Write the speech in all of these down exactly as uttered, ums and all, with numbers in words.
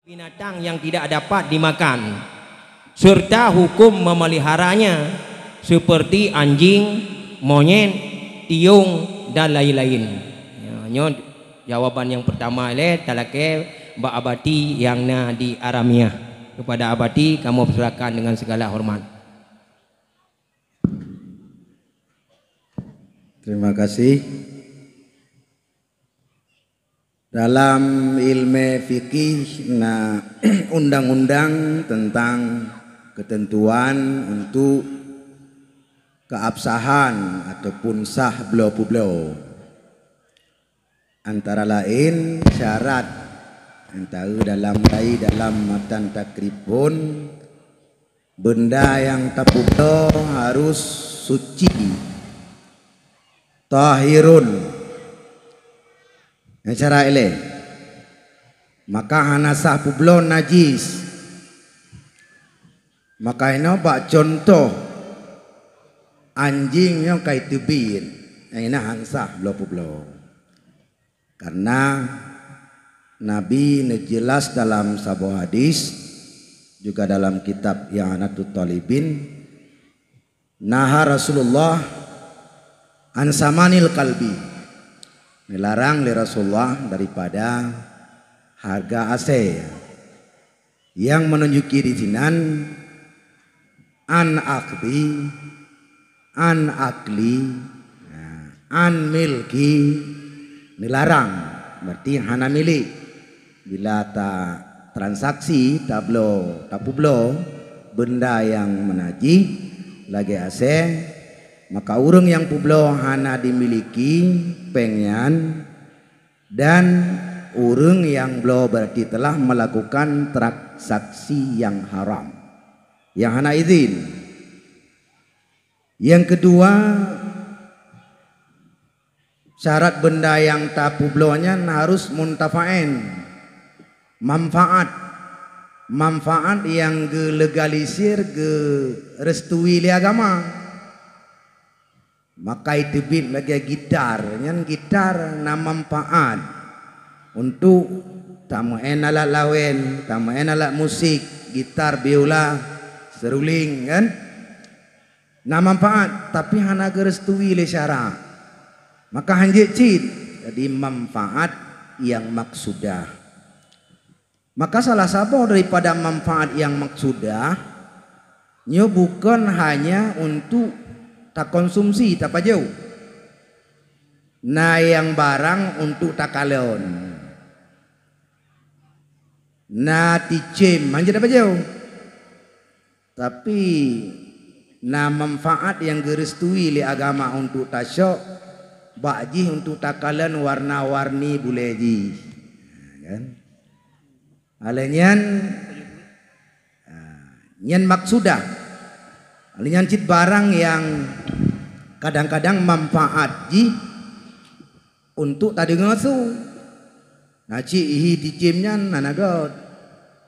Binatang yang tidak dapat dimakan, serta hukum memeliharanya, seperti anjing, monyet, tiong, dan lain-lain. Ya, nyoe jawaban yang pertama lé talakée bak Abati yang na di Aramiah. Kepada Abati, kamoe persilakan dengan segala hormat. Terima kasih. Dalam ilmu fikih na undang-undang tentang ketentuan untuk keabsahan ataupun sah bloe peubloe. Antara lain syarat, antara dalam, dalam matan takrib pun, benda yang tapeubloe harus suci, tahirun. Nyang cara ilée, maka hana sah peubloe najis. Maka inoe bak cuntoh, anjing nyoe kai teubiet, nyang ina hana sah bloe peubloe. Karena Nabi neujeulaih dalam saboh hadis, juga dalam kitab I'anatut Talibin, naha Rasulullah an samanil kalbi. Neularang lé Rasulullah daripada hareuga asée. Nyang meununjuki di sinan an akhdhi, an akli, nah, an milki, neularang, berarti hana milék. Bila ta transaksi, tabloe, tapeubloe benda nyang meunajih lagée asée, maka ureuëng nyang peubloe hana dimiliki péng nyan, dan ureuëng nyang bloe berarti telah melakukan transaksi yang haram, yang hana izin. Yang kedua, syarat benda nyang tapeubloe nyan harus muntafa'in, manfaat. Manfaat nyang geulegalisir, geurestui lé agama. Maka iteubiet lagée gitar, nyan gitar na manfaat untuk tameu'en alat lawen, tameu'en alat musik, gitar, biola, seruling, kan? Na manfaat, tapi hana geurestui lé syara. Maka hanjeuet cit, jadi manfaat nyang maksudah. Maka salah saboh daripada manfaat nyang maksudah, nyoe bukon hanya untuk takonsumsi, tapajoh. Na nyang barang untuk takalon. Na ticém, hanjeuet tapajoh. Tapi na manfaat nyang geurestui lé agama untuk tacok, bak jih untuk takalon warna-warni bulée jih. Kan? Alai nyan, nyan maksudah. Alai nyan cit barang nyang kadang-kadang manfaat jih untuk tadeungoe su. Na cit ihi ticém nyan hana göt.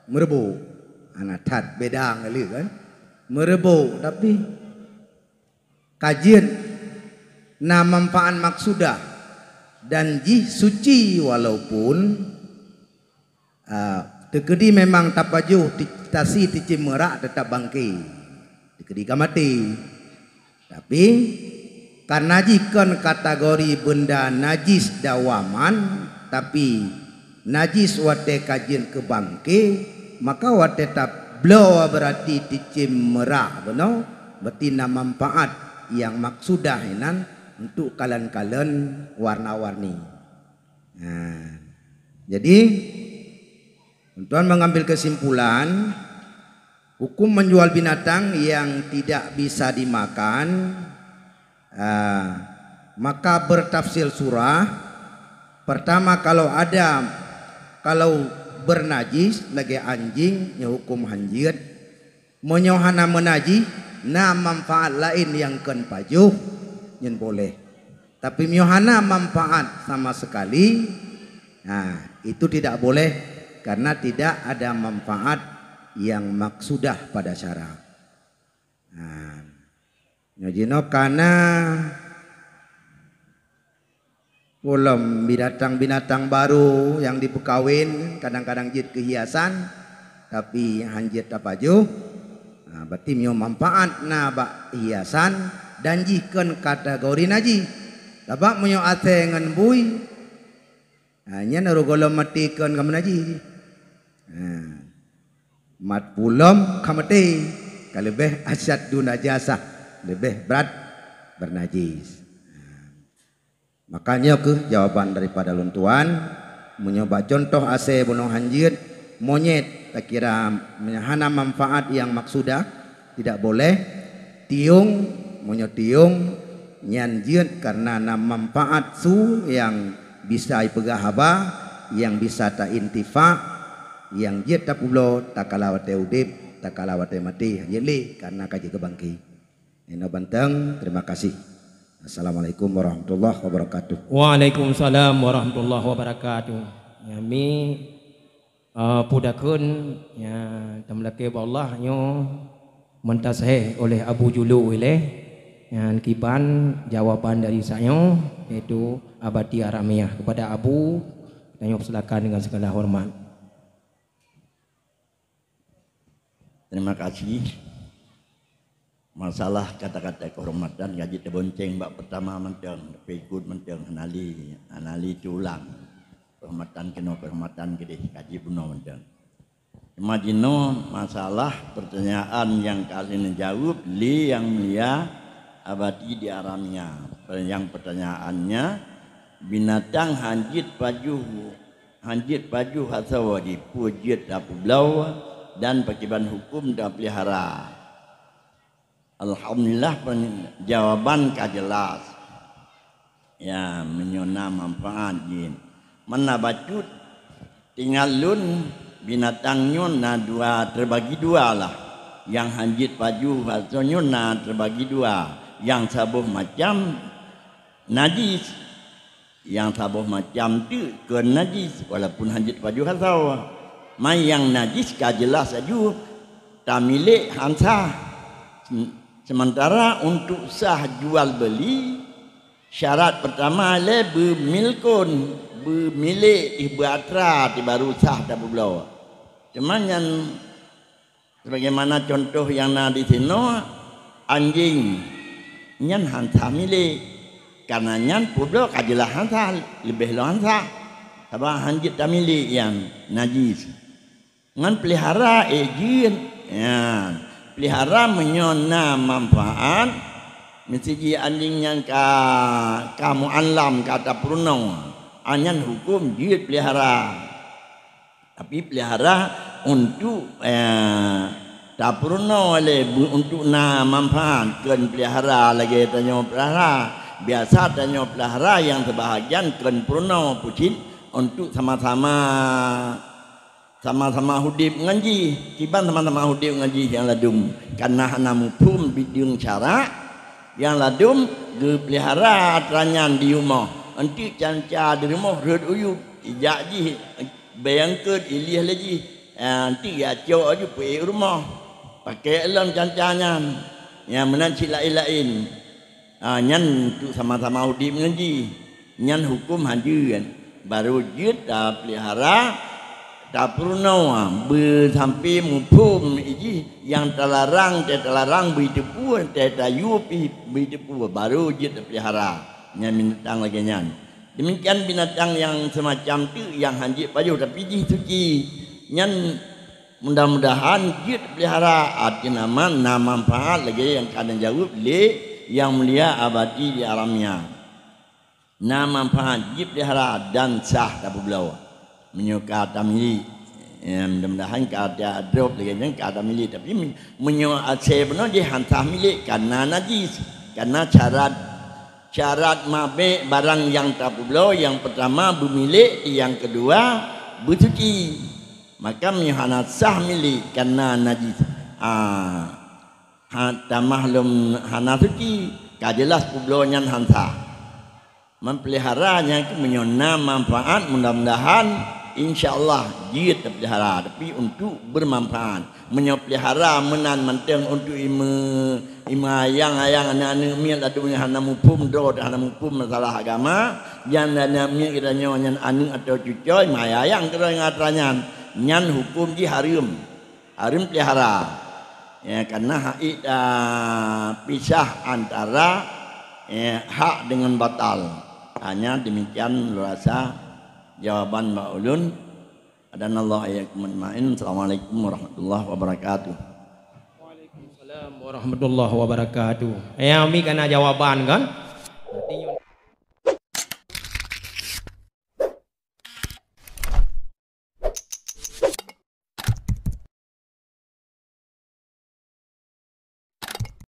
Meureubôk. Hana that beda ngon lé kan. Meureubôk, tapi ka jeuet na manfaat maksudah dan jih suci walaupun, ah, teukeudi memang tapajoh ti-, tasi ticém meurak teutap bangke. Teukeudi ka maté. Tapi, kareuna jih kon kategori benda najis dawaman, tapi najis watée ka jeuet keu bangke, maka watée tabloe berarti ticém meurak bunoe, berarti na manfaat nyang maksudah inan untuk kalon-kalon warna-warni. Nah, jadi, tuan mengambil kesimpulan, hukum menjual binatang yang tidak bisa dimakan, ah, maka bertafsir surah. Pertama, kalau ada, kalau bernajis lagée anjing, nyoe hukum hanjeuet. Meunyoe hana meunajih, na manfaat laén nyang kon pajoh, nyan boleh. Tapi meunyoe hana manfaat sama sekali, nah, itu tidak boleh karena tidak ada manfaat yang maksudah pada syara. Nah, nyoe jinoe kana Ulôn, binatang-binatang barô nyang jipeukawen kadang-kadang jeuet keu hiasan, tapi han jeuet tapajoh. Ha, berarti meunyoe manfaat na bak hiasan dan jih kon kategori najis. Sabab meunyoe asèe ngon bui, ha, nyan roh gohlom maté kon ka meunajis. Ha. Mat pulom ka maté, ka leubeh asyaddu najasah, leubeh brat bernajis. Maka nyoe kheueh jawaban daripada lôn tuan, meunyoe bak contoh asèe bunoe han jeuet, monyét takira hana manfaat nyang maksudah, tidak boleh. Tiong, meunyoe tiong nyan jeuet kareuna na manfaat su nyang bisa ipeugah haba, nyang bisa ta-intifa, nyang jeuet tapeubloe takala watèe udép, takala watèe maté, han jeuet lé kareuna ka jeuet keu bangké. Inoe banteng, terima kasih. Assalamualaikum warahmatullahi wabarakatuh. Waalaikumsalam warahmatullahi wabarakatuh. Nyami, eh, pudakun, ya, tameulakèe bak Allah nyoe meutasahih oleh Abu Julu ilèe. Nyan kiban jawaban dari sanyoe, yaitu Abati Aramiah. Kepada Abu, tanyoe persilakan dengan segala hormat. Terima kasih. Masalah kata-kata kehormatan ka jeuet tabonceng bak peutama mantong, tapeugöt mantong, hana lé, hana lé teuulang. Kehormatan keunoe, kehormatan keudeh, ka jeuet bunoe mantong. Teuma jinoe masalah pertanyaan nyang ka lheueh neujaweueb lé Yang Mulia Abati di Aramia. Yang pertanyaannya, binatang han jeuet pajoh, han jeuet pajoh asoe jih, peue jeuet tapeubloe dan pakriban huköm tapeulihara? Alhamdulillah, pen-, jawaban ka jelas. Ya, meunyoe na manfaat jih. Mana bacut, tinggai lôn, binatang nyoe na dua, teubagi dua lah. Nyang han jeuet pajoh asoe nyoe na teubagi dua. Nyang saboh macam najis. Nyang saboh macam teuk kon najis, walaupun han jeuet pajoh asoe. Ma nyang najis ka jelas laju tamilék han sah. Sem-, sementara untuk sah jual beli, syarat pertama lé beumilkon, beumilék, beuatra, di baru sah tapeubloe. Teuma nyan Sebagaimana contoh nyang na disinoe, anjing nyan han sah milék. Kareuna nyan peubloe ka jeulaih han sah, leubeh lom han sah. Sabab han jeuet tamilék nyan, najis. Ngon peulihara, eh, jeuet. Nyan, peulihara meunyoe na manfaat, miseujih anjing nyan ka, ka muallam, ka tapeurunoe, a nyan huköm jeuet peulihara. Tapi peulihara untuk, eh, tapeurunoe lé, beu-, untuk na manfaat, kon peulihara lagèe tanyoe peulihara. Biasa tanyoe peulihara nyang seubahagian kon peurunoe peucit untuk sama-sama, sama-sama udép ngon jih. Kiban sama-sama udép ngon jih nyang ladôm. Kareuna hana muphom bideueng syarak, nyang ladôm geupeulihara atra nyan di rumoh. Enteuk canca di rumoh rhot u yup, ijak jih, bèe eungkôt, ilieh lé jih, ah, enteuk geucok laju peuék u rumoh, pakèk lom canca nyan. Nyang meunan cit laén-laén. Ah, nyan untuk sama-sama udép ngon jih. Nyan huköm han jeuet. Baru jeuet tapeulihara, tapeurunoe, beusampoe muphom jih nyang talarang, teuh talarang beuteupeu, teuh tayue pih beuteupeu, baru jeuet tapeulihara. Nyan binatang lagèe nyan. Demikian binatang nyang seumacam teuk nyang han jeuet pajoh, tapi jih suci. Nyan mudah-mudahan jeuet peulihara, arti nama na manfaat lagèe nyang ka neujaweueb lé Yang Mulia Abati di Aramia. Na manfaat jeuet peulihara dan sah tapeubloe. Meunyoe ka tamilék, ya, mudah-mudahan ka ta-, drop lagèe nyan ka tamilék, tapi me-, meunyoe asèe bunoe jih han sah milék, kareuna najis, kareuna syarat Syarat mabèk barang nyang tapeubloe, nyang peutama beumilék, nyang keudua beusuci. Maka meunyoe hana sah milék kareuna najis, ah, ha, tamah lom hana suci, ka jeulaih peubloe nyan han sah. Meupeulihara nyan keuh meunyoe na manfaat, mudah-mudahan Insya Allah jeuet tapeulihara, tapi untuk bermanfaat. Meunyoe peulihara meunan mantong untuk ime, ime ayang-ayang, aneuk-aneuk miet ladum nyang hana muphom droe, hana muphom masalah agama, nyan aneuk miet geutanyoe nyan aneuk atau cucoe, ime ayang-ayang keudroe ngon atra nyan, nyan huköm jih hareuem. Hareuem peulihara. Ya, karena hak, eh, pisah antara, eh, hak dengan batal. Hanya demikian lôn rasa jawaban bak ulôn. Hadanallahu wa iyyakum ajmain. Assalamualaikum warahmatullahi wabarakatuh. Waalaikumsalam warahmatullahi wabarakatuh. Ya, mi kana jawaban kan? Berarti